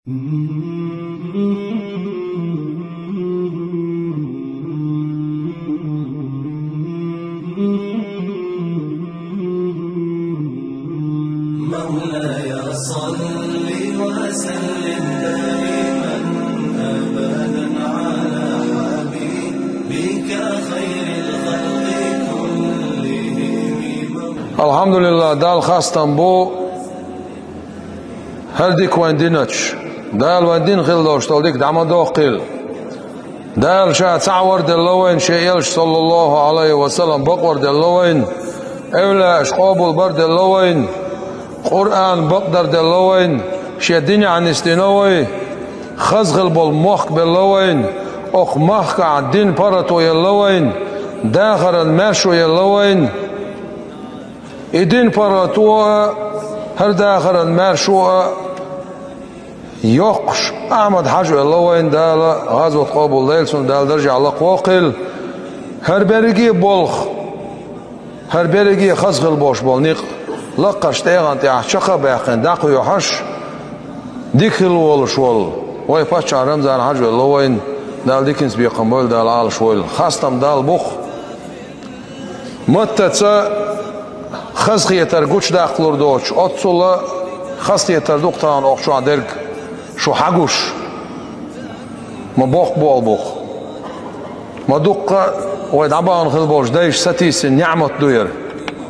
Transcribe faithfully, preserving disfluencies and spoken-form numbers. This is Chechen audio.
مولاي صل وسلم دائما أبدا على حبيبك خير الخلق كلهم. Алхьамдулиллахь, Далла хастам бу хӀара дика вайн динчу. Дала вайн дин хила долуш долу дика дӀа ма доккхийла. Дала Ша цхьаъ вар делла вайн, Шен Элча, саллаллаху Ӏалайхи ва саллам, бакъвар делла вайн, эвлаяаш къобал бар делла вайн, Къуръан бакъдар делла вайн, Шен динехь нисдина вай, хаза хила болу мохк белла вайн, окху махкахь дин паргӀато елла вайн, дахаран маьршо елла вайн. И дин паргӀато а, хӀара дахаран маьршо а йоккхуш, Ахьмад-Хьаьжа велла вайн, Дала гӀазот къобал дойла цуьнан, Дала даржехь лакхавоккхийла. ХӀара берриге а болх, хӀара берриге а хаза хила болуш болу некъ лакхарчу тӀегӀан тӀехь чекх а баьккхина дӀакхоьхьуш, дика хила волуш волу вай паччахь Рамзан-Хьаьжа велла вайн, Дала диканца бекхам бойла, Дала Ӏалаш войла. Хастам Далла бу-кх. Маттаца хазахетар гучудаккхалур доцуш, оццул а хазахетар ду-кх тахана окху чохь дерг, шу хьагуш. Ма боккха болх бу-кх. Ма дуккха а вай дӀабахана хила болчу дайша сатийсина неӀмат ду яра.